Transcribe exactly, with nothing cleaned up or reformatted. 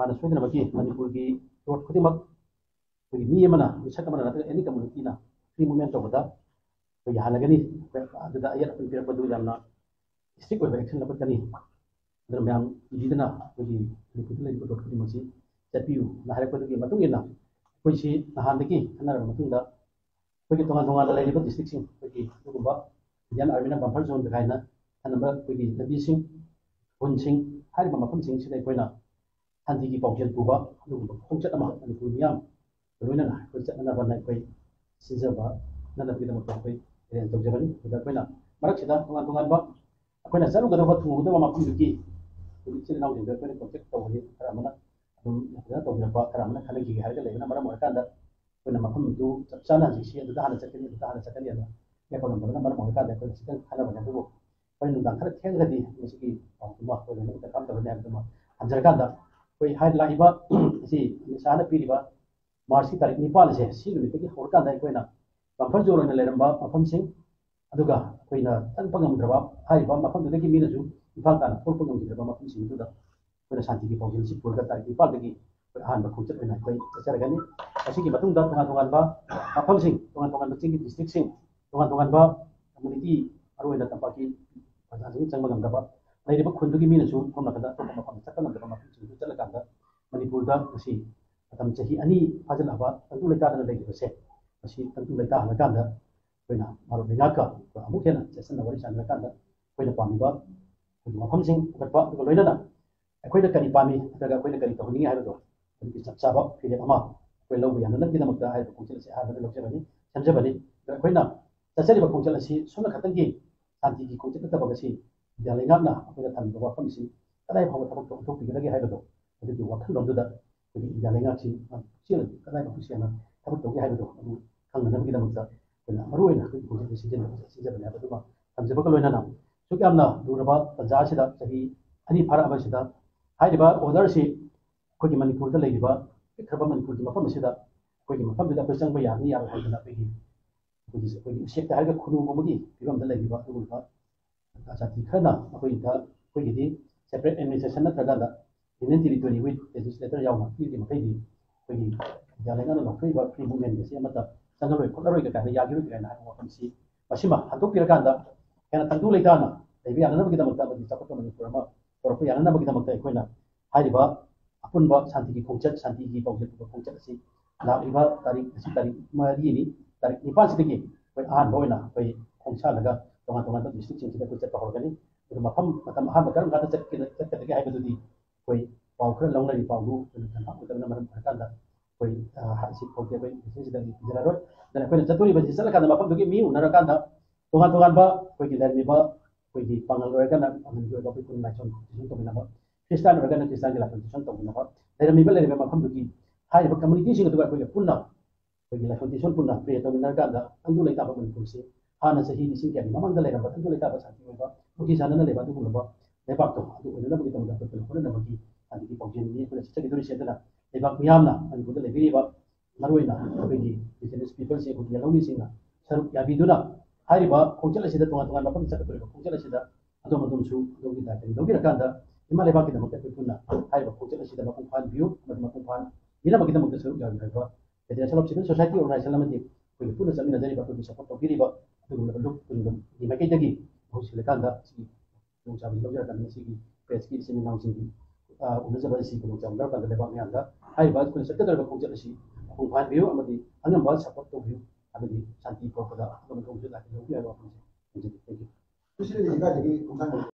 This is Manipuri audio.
ꯍꯥꯟꯅ ꯁꯣꯏꯗꯅꯃꯛꯀꯤ ꯃꯅꯤꯄꯨꯔꯒꯤ ꯔꯣꯗ ꯈꯨꯗꯤꯡꯃꯛ ꯑꯩꯈꯣꯏꯒꯤ ꯃꯤ ꯑꯃꯅ, ꯃꯤꯁꯛ ꯑꯃꯅ ꯅꯠꯇ꯭ꯔꯒ ꯑꯦꯅꯤ ꯀꯝꯃꯨꯅꯤꯇꯤꯅ ꯐ꯭ꯔꯤ ꯃꯨꯚꯃꯦꯟ ꯇꯧꯕꯗ ꯑꯩꯈꯣꯏꯒꯤ ꯍꯥꯟꯅꯒꯅꯤ꯫ ꯑꯗꯨꯗ ꯑꯌꯦꯠ ꯑꯄꯟ ꯄꯤꯔꯛꯄꯗꯨ ꯌꯥꯝꯅ ꯏꯁꯇ꯭ꯔꯤꯛ ꯑꯣꯏꯕ ꯑꯦꯛꯁꯟ ꯂꯧꯈꯠꯀꯅꯤ꯫ ꯑꯗꯨꯅ ꯃꯌꯥꯝ ꯏꯕꯤꯗꯅ ꯑꯩꯈꯣꯏꯒꯤ ꯃꯅꯤꯄꯨꯔꯗ ꯂꯩꯔꯤꯕ ꯔꯣꯗ ꯈꯨꯗꯤꯡꯃꯛꯁꯤ ꯆꯠꯄꯤꯌꯨꯅ ꯍꯥꯏꯔꯛꯄꯗꯨꯒꯤ ꯃꯇꯨꯡ ꯏꯟꯅ ꯑꯩꯈꯣꯏꯁꯤ ꯅꯍꯥꯟꯗꯒꯤ ꯈꯟꯅꯔꯕ ꯃꯇꯨꯡꯗ ꯑꯩꯈꯣꯏꯒꯤ ꯇꯣꯉꯥꯟ ꯇꯣꯉꯥꯟꯅ ꯂꯩꯔꯤꯕ ꯗꯤꯁꯇ꯭ꯔꯤꯛꯁꯤꯡ, ꯑꯩꯈꯣꯏꯒꯤ ꯑꯗꯨꯒꯨꯝꯕ ꯏꯟꯗꯤꯌꯥꯟ ꯑꯥꯔꯃꯤꯅ ꯕꯝꯐꯔ ꯖꯣꯟ ꯀꯥꯏꯅ ꯊꯝꯂꯝꯕ ꯑꯩꯈꯣꯏꯒꯤ ꯂꯝꯕꯤꯁꯤꯡ, ꯈꯨꯟꯁꯤꯡ ꯍꯥꯏꯔꯤꯕ ꯃꯐꯝꯁꯤꯡꯁꯤꯗ ꯑꯩꯈꯣꯏꯅ ꯁꯥꯟꯇꯤꯒꯤ ꯄꯥꯎꯖꯦꯜ ꯄꯨꯕ ꯑꯗꯨꯒꯨꯝꯕ ꯈꯣꯡꯆꯠ ꯑꯃ ꯃꯅꯤꯄꯨꯔ ꯃꯤꯌꯥꯝ ꯂꯣꯏꯅꯅ ꯑꯩꯈꯣꯏ ꯆꯠꯅꯅꯕꯅ ꯑꯩꯈꯣꯏ ꯁꯤꯟꯖꯕ ꯅꯅꯕꯒꯤꯗꯃꯛꯇ ꯑꯩꯈꯣꯏ ꯑꯦꯔꯦꯟꯖ ꯇꯧꯖꯕꯅꯤ꯫ ꯑꯗꯨꯗ ꯑꯩꯈꯣꯏꯅ ꯃꯔꯛꯁꯤꯗ ꯇꯣꯉꯥꯟ ꯇꯣꯉꯥꯟꯕ ꯑꯩꯈꯣꯏꯅ ꯆꯠꯂꯨꯒꯗꯕ ꯊꯨꯡꯉꯨꯒꯗꯕ ꯃꯐꯝꯗꯨꯒꯤ ꯏꯆꯤꯜ ꯏꯅꯥꯎꯁꯤꯡꯗ ꯑꯩꯈꯣꯏꯅ ꯀꯣꯟꯇꯦꯛ ꯇꯧꯕꯅꯤ꯫ ꯈꯔ ꯑꯃꯅ ꯑꯗꯨꯝ ꯐꯖꯅ ꯇꯧꯕꯤꯔꯛꯄ, ꯈꯔ ꯑꯃꯅ ꯈꯟꯅꯈꯤꯒꯦ ꯍꯥꯏꯔꯒ ꯂꯩꯕꯅ ꯃꯔꯝ ꯑꯣꯏꯔꯀꯥꯟꯗ ꯑꯩꯈꯣꯏꯅ ꯃꯐꯝ ꯑꯗꯨ ꯆꯞ ꯆꯥꯅ ꯍꯧꯖꯤꯛꯁꯤ ꯑꯗꯨꯗ ꯍꯥꯟꯅ ꯆꯠꯀꯅꯤ, ꯑꯗꯨꯗ ꯍꯥꯟꯅ ꯆꯠꯀꯅꯤ ꯑꯗꯣ ꯂꯦꯞꯄ ꯉꯝꯗꯕꯅ ꯃꯔꯝ ꯑꯣꯏꯔꯀꯥꯟꯗ ꯑꯩꯈꯣꯏꯅ ꯈꯤꯇꯪ ꯈꯟꯅꯕꯅꯦ꯫ ꯑꯗꯨꯕꯨ ꯍꯣꯔꯦꯟ ꯅꯨꯡꯗꯥꯡ ꯈꯔ ꯊꯦꯡꯉꯒꯗꯤ ꯃꯁꯤꯒꯤ ꯄꯥꯎꯗꯨꯃ ꯑꯩꯈꯣꯏ ꯂꯣꯏꯅꯃꯛꯇ ꯀꯔꯝ ꯇꯧꯔꯅꯤ ꯍꯥꯏꯕꯗꯨꯃ ꯊꯝꯖꯔꯀꯥꯟꯗ ꯑꯩꯈꯣꯏ ꯍꯥꯏ ꯂꯥꯛꯏꯕ ꯑꯁꯤ ꯅꯤꯁꯥꯅ ꯄꯤꯔꯤꯕ ꯃꯥꯔꯁꯀꯤ ꯇꯥꯔꯤꯛ ꯅꯤꯄꯥꯟ ꯑꯁꯦ ꯁꯤ ꯅꯨꯃꯤꯠꯇꯒꯤ ꯍꯧꯔꯀꯥꯟꯗ ꯑꯩꯈꯣꯏꯅ ꯕꯐꯔ ꯖꯣꯟ ꯑꯣꯏꯅ ꯂꯩꯔꯝꯕ ꯃꯐꯝꯁꯤꯡ, ꯑꯗꯨꯒ ꯑꯩꯈꯣꯏꯅ ꯆꯪꯕ ꯉꯝꯗ꯭ꯔꯕ ꯍꯥꯏꯔꯤꯕ ꯃꯐꯝꯗꯨꯗꯒꯤ ꯃꯤꯅꯁꯨ ꯏꯝꯐꯥꯜ ꯇꯥꯟꯅ ꯊꯣꯛꯂꯛꯄ ꯉꯝꯈꯤꯗ꯭ꯔꯕ ꯃꯐꯝꯁꯤꯡ ꯑꯗꯨꯗ ꯑꯩꯈꯣꯏꯅ ꯁꯥꯟꯇꯤꯒꯤ ꯄꯥꯎꯖꯦꯜꯁꯤ ꯄꯨꯔꯒ ꯇꯥꯔꯤꯛ ꯅꯤꯄꯥꯟꯗꯒꯤ ꯑꯩꯈꯣꯏ ꯑꯍꯥꯟꯕ ꯈꯣꯡꯆꯠ ꯑꯣꯏꯅ ꯑꯩꯈꯣꯏ ꯆꯠꯆꯔꯒꯅꯤ꯫ ꯑꯁꯤꯒꯤ ꯃꯇꯨꯡꯗ ꯇꯣꯉꯥꯟ ꯇꯣꯉꯥꯟꯕ ꯃꯐꯝꯁꯤꯡ, ꯇꯣꯉꯥꯟ ꯇꯣꯉꯥꯟꯕ ꯆꯤꯡꯒꯤ ꯗꯤꯁꯇ꯭ꯔꯤꯛꯁꯤꯡ, ꯇꯣꯉꯥꯟ ꯇꯣꯉꯥꯟꯕ ꯀꯝꯃꯨꯅꯤꯇꯤ, ꯃꯔꯨꯑꯣꯏꯅ ꯇꯝꯄꯥꯛꯀꯤ ꯄ꯭ꯔꯖꯥꯁꯤꯡ ꯆꯪꯕ ꯉꯝꯗꯕ ꯂꯩꯔꯤꯕ ꯈꯨꯟꯗꯨꯒꯤ ꯃꯤꯅꯁꯨ ꯃꯐꯝ ꯅꯥꯀꯟꯗ ꯑꯇꯣꯞꯄ ꯃꯐꯝꯗ ꯆꯠꯄ ꯉꯝꯗꯕ ꯃꯐꯝꯁꯤꯡꯗꯨ ꯆꯠꯂꯀꯥꯟꯗ ꯃꯅꯤꯄꯨꯔꯗ ꯉꯁꯤ ꯃꯇꯝ ꯆꯍꯤ ꯑꯅꯤ ꯐꯥꯖꯤꯜꯂꯛꯑꯕ ꯇꯪꯗꯨ ꯂꯩꯇꯥꯗꯅ ꯂꯩꯔꯤꯕꯁꯦ, ꯃꯁꯤ ꯇꯪꯗꯨ ꯂꯩꯇꯥꯍꯜꯂꯀꯥꯟꯗ ꯑꯩꯈꯣꯏꯅ ꯚꯥꯔꯠ ꯂꯩꯉꯥꯛꯀ ꯑꯃꯨꯛ ꯍꯦꯟꯅ ꯆꯦꯠꯁꯤꯟꯅ ꯋꯥꯔꯤ ꯁꯥꯟꯅꯔꯀꯥꯟꯗ ꯑꯩꯈꯣꯏꯅ ꯄꯥꯝꯃꯤꯕ ꯑꯩꯈꯣꯏꯒꯤ ꯋꯥꯐꯝꯁꯤꯡ ꯄꯨꯈꯠꯄ, ꯑꯗꯨꯒ ꯂꯣꯏꯅꯅ ꯑꯩꯈꯣꯏꯅ ꯀꯔꯤ ꯄꯥꯝꯃꯤ ꯅꯠꯇ꯭ꯔꯒ ꯑꯩꯈꯣꯏꯅ ꯀꯔꯤ ꯇꯧꯍꯟꯅꯤꯡꯉꯤ ꯍꯥꯏꯕꯗꯣ ꯑꯗꯨꯒꯤ ꯆꯞ ꯆꯥꯕ ꯐꯤꯔꯦꯞ ꯑꯃ ꯑꯩꯈꯣꯏ ꯂꯧꯕ ꯌꯥꯅꯅꯕꯒꯤꯗꯃꯛꯇ ꯍꯥꯏꯔꯤꯕ ꯈꯣꯡꯆꯠ ꯑꯁꯤ ꯑꯍꯥꯟꯕꯗ ꯂꯧꯖꯕꯅꯤ, ꯁꯦꯝꯖꯕꯅꯤ꯫ ꯑꯗ ꯑꯩꯈꯣꯏꯅ ꯆꯠꯆꯔꯤꯕ ꯈꯣꯡꯆꯠ ꯑꯁꯤ ꯁꯣꯝꯅ ꯈꯛꯇꯪꯒꯤ ꯁꯥꯟꯇꯤꯒꯤ ꯈꯣꯡꯆꯠ ꯅꯠꯇꯕ ꯉꯁꯤ ꯏꯟꯗꯤꯌꯥ ꯂꯩꯉꯥꯛꯅ ꯑꯩꯈꯣꯏꯅ ꯊꯝꯂꯤꯕ ꯋꯥꯐꯝꯁꯤ ꯀꯗꯥꯏ ꯐꯥꯎꯕ ꯊꯕꯛꯇ ꯑꯣꯟꯊꯣꯛꯄꯤꯒꯗꯒꯦ ꯍꯥꯏꯕꯗꯣ ꯑꯗꯨꯒꯤ ꯋꯥꯈꯜꯂꯣꯟꯗꯨꯗ ꯑꯩꯈꯣꯏꯒꯤ ꯏꯟꯗꯤꯌꯥ ꯂꯩꯉꯥꯛꯁꯤ ꯄꯨꯛꯆꯦꯜ ꯀꯗꯥꯏ ꯐꯥꯎꯕ ꯁꯦꯡꯅ ꯊꯕꯛ ꯇꯧꯒꯦ ꯍꯥꯏꯕꯗꯣ ꯑꯗꯨ ꯈꯪꯅꯅꯕꯒꯤꯗꯃꯛꯇ ꯑꯩꯈꯣꯏꯅ ꯃꯔꯨꯑꯣꯏꯅ ꯑꯩꯈꯣꯏꯒꯤ ꯈꯣꯡꯆꯠꯁꯤ ꯁꯤꯟꯖꯕꯅꯤ ꯍꯥꯏꯕꯗꯨꯃ ꯊꯝꯖꯕꯒ ꯂꯣꯏꯅꯅ ꯑꯁꯨꯛ ꯌꯥꯝꯅ ꯂꯨꯔꯕ ꯇꯥꯟꯖꯥ ꯑꯁꯤꯗ ꯆꯍꯤ ꯑꯅꯤ ꯐꯥꯔꯛꯑꯕꯁꯤꯗ ꯍꯥꯏꯔꯤꯕ ꯑꯣꯔꯗꯔꯁꯤ ꯑꯩꯈꯣꯏꯒꯤ ꯃꯅꯤꯄꯨꯔꯗ ꯂꯩꯔꯤꯕ ꯄꯤꯛꯈ꯭ꯔꯕ ꯃꯅꯤꯄꯨꯔꯒꯤ ꯃꯐꯝ ꯑꯁꯤꯗ ꯑꯩꯈꯣꯏꯒꯤ ꯃꯐꯝꯗꯨꯗ ꯑꯩꯈꯣꯏ ꯆꯪꯕ ꯌꯥꯒꯅꯤ ꯌꯥꯔꯣꯏ ꯍꯥꯏꯗꯅ ꯑꯩꯈꯣꯏꯒꯤ ꯑꯩꯈꯣꯏꯒꯤ ꯑꯩꯈꯣꯏꯒꯤ ꯎꯆꯦꯛꯇ ꯍꯥꯏꯔꯒ ꯈꯨꯅꯨꯒꯨꯝꯕꯒꯤ ꯐꯤꯕꯝꯗ ꯂꯩꯔꯤꯕ ꯑꯗꯨꯒꯨꯝꯕ ꯖꯥꯇꯤ ꯈꯔꯅ ꯑꯩꯈꯣꯏꯗ ꯑꯩꯈꯣꯏꯒꯤꯗꯤ ꯁꯦꯄꯔꯦꯠ ꯑꯦꯗꯃꯤꯅꯤꯁꯇ꯭ꯔꯦꯁꯟ ꯅꯠꯇ꯭ꯔꯀꯥꯟꯗ Union Territory with Legislature ꯌꯥꯎꯅ ꯄꯤꯔꯤꯕ ꯃꯈꯩꯗꯤ ꯑꯩꯈꯣꯏꯒꯤ ꯏꯟꯗꯤꯌꯥ ꯂꯩꯉꯥꯛꯅ ꯂꯧꯊꯣꯛꯏꯕ free movement ꯑꯁꯤ ꯑꯃꯠꯇ ꯆꯪꯍꯜꯂꯣꯏ ꯈꯣꯠꯂꯔꯣꯏ ꯀꯥꯏꯅ ꯌꯥꯈꯤꯔꯣꯏ ꯀꯥꯏꯅ ꯍꯥꯏꯕ ꯋꯥꯐꯝꯁꯤ, ꯃꯁꯤꯃ ꯍꯟꯗꯣꯛꯄꯤꯔꯀꯥꯟꯗ ꯍꯦꯟꯅ ꯇꯪꯗꯨ ꯂꯩꯇꯥꯅ ꯂꯩꯕ ꯌꯥꯅꯅꯕꯒꯤꯗꯃꯛꯇ ꯑꯃꯗꯤ ꯆꯥꯎꯈꯠꯄ ꯃꯅꯤꯄꯨꯔ ꯑꯃ ꯄꯨꯔꯛꯄ ꯌꯥꯅꯅꯕꯒꯤꯗꯃꯛꯇ ꯑꯩꯈꯣꯏꯅ ꯍꯥꯏꯔꯤꯕ ꯑꯄꯨꯟꯕ ꯁꯥꯟꯇꯤꯒꯤ ꯈꯣꯡꯆꯠ, ꯁꯥꯟꯇꯤꯒꯤ ꯄꯥꯎꯖꯦꯜ ꯄꯨꯕ ꯈꯣꯡꯆꯠ ꯑꯁꯤ ꯂꯥꯛꯂꯤꯕ ꯇꯥꯔꯤꯛ, ꯉꯁꯤ ꯇꯥꯔꯤꯛ ꯃꯔꯤꯅꯤ, ꯇꯥꯔꯤꯛ ꯅꯤꯄꯥꯟꯁꯤꯗꯒꯤ ꯑꯩꯈꯣꯏ ꯑꯍꯥꯟꯕ ꯑꯣꯏꯅ ꯑꯩꯈꯣꯏ ꯈꯣꯡꯁꯥꯜꯂꯒ ꯇꯣꯉꯥꯟ ꯇꯣꯉꯥꯟꯕ districtꯁꯤꯡꯁꯤꯗ ꯑꯩꯈꯣꯏ ꯆꯠꯄ ꯍꯧꯔꯒꯅꯤ꯫ ꯑꯗꯨ ꯃꯐꯝ, ꯃꯇꯝ ꯑꯍꯥꯟꯕ ꯀꯔꯝ ꯀꯥꯟꯗ ꯆꯠꯀꯦ-, ꯆꯠꯀꯗꯒꯦ ꯍꯥꯏꯕꯗꯨꯗꯤ ꯑꯩꯈꯣꯏ ꯄꯥꯎ ꯈꯔ ꯂꯧꯅꯔꯤ, ꯄꯥꯎꯗꯨ ꯑꯩꯈꯣꯏꯅ confirm ꯑꯣꯏꯗꯕꯅ ꯃꯔꯝ ꯑꯣꯏꯔꯀꯥꯟꯗ ꯑꯩꯈꯣꯏ, ꯑ, ꯍꯥ-, ꯁꯤ ꯐꯥꯎꯗꯤ ꯑꯩꯈꯣꯏ message ꯁꯤꯗ ꯄꯤꯖꯔꯔꯣꯏ꯫ ꯑꯗꯨꯅ ꯑꯩꯈꯣꯏꯅ ꯆꯠꯇꯣꯔꯤꯕꯁꯤ ꯆꯠꯂꯀꯥꯟꯗ ꯃꯐꯝꯗꯨꯒꯤ ꯃꯤ ꯎꯅꯔꯀꯥꯟꯗ ꯇꯣꯉꯥꯟ ꯇꯣꯉꯥꯟꯕ ꯑꯩꯈꯣꯏꯒꯤ ꯂꯩꯔꯝꯃꯤꯕ ꯑꯩꯈꯣꯏꯒꯤ ꯄꯥꯉꯜ ꯑꯣꯏꯔꯒꯅ ꯄꯥꯉꯜꯒꯤ ꯑꯣꯏꯕ ꯑꯩꯈꯣꯏ ꯄꯨꯟꯅ ꯂꯥꯏꯁꯣꯟ ꯇꯧꯃꯤꯟꯅꯕ, ꯈ꯭ꯔꯤꯁꯇꯥꯟ ꯑꯣꯏꯔꯒꯅ ꯈ꯭ꯔꯤꯁꯇꯥꯟꯒꯤ ꯂꯥꯏꯁꯣꯟ ꯇꯧꯃꯤꯟꯅꯕ, ꯂꯩꯔꯝꯃꯤꯕ, ꯂꯩꯔꯤꯕ ꯃꯐꯝꯗꯨꯒꯤ ꯍꯥꯏꯔꯤꯕ communityꯁꯤꯡ ꯑꯗꯨꯒ ꯑꯩꯈꯣꯏꯒ ꯄꯨꯟꯅ ꯑꯩꯈꯣꯏꯒꯤ ꯂꯥꯏꯐꯝ ꯇꯤꯁꯣꯟ ꯄꯨꯟꯅ pray ꯇꯧꯃꯤꯟꯅꯔꯀꯥꯟꯗ ꯇꯪꯗꯨ ꯂꯩꯇꯥꯕ ꯃꯅꯤꯄꯨꯔꯁꯤ ꯍꯥꯟꯅ ꯆꯍꯤ ꯂꯤꯁꯤꯡ ꯀꯌꯥꯒꯤ ꯃꯃꯥꯡꯗ ꯂꯩꯔꯝꯕ ꯇꯪꯗꯨ ꯂꯩꯇꯥꯕ ꯁꯥꯟꯇꯤ ꯑꯣꯏꯕ, ꯅꯨꯡꯁꯤ ꯆꯥꯟꯅꯅ ꯂꯩꯕ ꯑꯗꯨꯒꯨꯝꯂꯕ ꯂꯩꯕꯥꯛꯇꯣ ꯑꯗꯨ ꯑꯣꯏꯅꯅꯕꯒꯤꯗꯃꯛꯇ ꯑꯩꯈꯣꯏꯅ ꯍꯣꯠꯅꯅꯕꯒꯤ ꯁꯥꯟꯇꯤꯒꯤ ꯄꯥꯎꯖꯦꯜꯅꯤ ꯑꯩꯈꯣꯏꯅ ꯆꯠꯆꯈꯤꯗꯣꯔꯤꯁꯦ꯫ ꯑꯗꯨꯅ ꯂꯩꯕꯥꯛ ꯃꯤꯌꯥꯝꯅ ꯃꯅꯤꯄꯨꯔꯗ ꯂꯩꯕꯤꯔꯤꯕ ꯃꯔꯨꯑꯣꯏꯅ ꯑꯩꯈꯣꯏꯒꯤ indigenous peopleꯁꯤꯡ, ꯑꯩꯈꯣꯏꯒꯤ ꯂꯧꯃꯤꯁꯤꯡꯅ ꯁꯔꯨꯛ ꯌꯥꯕꯤꯗꯨꯅ ꯍꯥꯏꯔꯤꯕ ꯈꯣꯡꯆꯠ ꯑꯁꯤꯗ ꯇꯣꯉꯥꯟ ꯇꯣꯉꯥꯟꯕ ꯃꯐꯝꯗ ꯆꯠꯀꯗꯧꯔꯤꯕ ꯈꯣꯡꯆꯠ ꯑꯁꯤꯗ ꯑꯗꯣꯝ ꯑꯗꯣꯝꯁꯨ ꯑꯗꯣꯝꯒꯤ ꯗꯥꯏꯇ ꯂꯧꯕꯤꯔꯀꯥꯟꯗ ꯏꯃꯥ ꯂꯩꯕꯥꯛꯀꯤꯗꯃꯛꯇ ꯑꯩꯈꯣꯏ ꯄꯨꯟꯅ ꯍꯥꯏꯔꯤꯕ ꯈꯣꯡꯆꯠ ꯑꯁꯤꯗ ꯃꯄꯨꯡ ꯐꯥꯍꯟꯕꯤꯌꯨ ꯑꯃꯗꯤ ꯃꯄꯨꯡ ꯐꯥꯍꯟꯕꯤꯅꯕꯒꯤꯗꯃꯛꯇ ꯁꯔꯨꯛ ꯌꯥꯕꯤꯌꯨ ꯍꯥꯏꯕ Federation of Civil Society Organization ꯑꯃꯗꯤ ꯑꯩꯈꯣꯏꯒꯤ ꯄꯨꯟꯅ ꯆꯠꯃꯤꯟꯅꯖꯔꯤꯕ, ꯑꯩꯈꯣꯏꯕꯨ support ꯇꯧꯕꯤꯔꯤꯕ ꯑꯗꯨꯒꯨꯝꯂꯕ ꯂꯨꯞ ꯈꯨꯗꯤꯡꯃꯛꯀꯤ ꯃꯥꯏꯀꯩꯗꯒꯤ ꯃꯍꯨꯠ ꯁꯤꯜꯂꯀꯥꯟꯗ ꯁꯤꯒꯤ ꯈꯨꯗꯣꯡꯆꯥꯕꯁꯤ ꯂꯧꯖꯔꯀꯥꯟꯗ ꯉꯁꯤꯒꯤ pressꯀꯤ ꯏꯆꯤꯟ ꯏꯅꯥꯎꯁꯤꯡꯒꯤ, ꯑ, ꯎꯅꯖꯕ ꯑꯁꯤ ꯈꯨꯗꯣꯡꯆꯥꯕ ꯂꯧꯔꯀꯥꯟꯗ ꯂꯩꯕꯥꯛ ꯃꯌꯥꯝꯗ ꯍꯥꯏꯔꯤꯕ ꯑꯩꯈꯣꯏꯅ ꯆꯠꯀꯗꯧꯔꯤꯕ ꯈꯣꯡꯆꯠ ꯑꯁꯤ ꯃꯄꯨꯡ ꯐꯥꯍꯟꯕꯤꯌꯨ ꯑꯃꯗꯤ ꯑꯉꯝꯕ support ꯇꯧꯕꯤꯌꯨ, ꯑꯃꯗꯤ ꯁꯥꯟꯇꯤ ꯄꯨꯔꯛꯄꯗ ꯑꯉꯝꯕ ꯊꯧꯁꯤꯜ ꯂꯥꯛꯄꯤꯌꯨ ꯍꯥꯏꯕ ꯋꯥꯐꯝꯁꯤ ꯊꯝꯖꯒꯦ꯫ Thank you꯫ ꯃꯁꯤꯗꯤ ꯀꯥꯏꯗꯒꯤ ꯈꯣꯡꯊꯥꯡ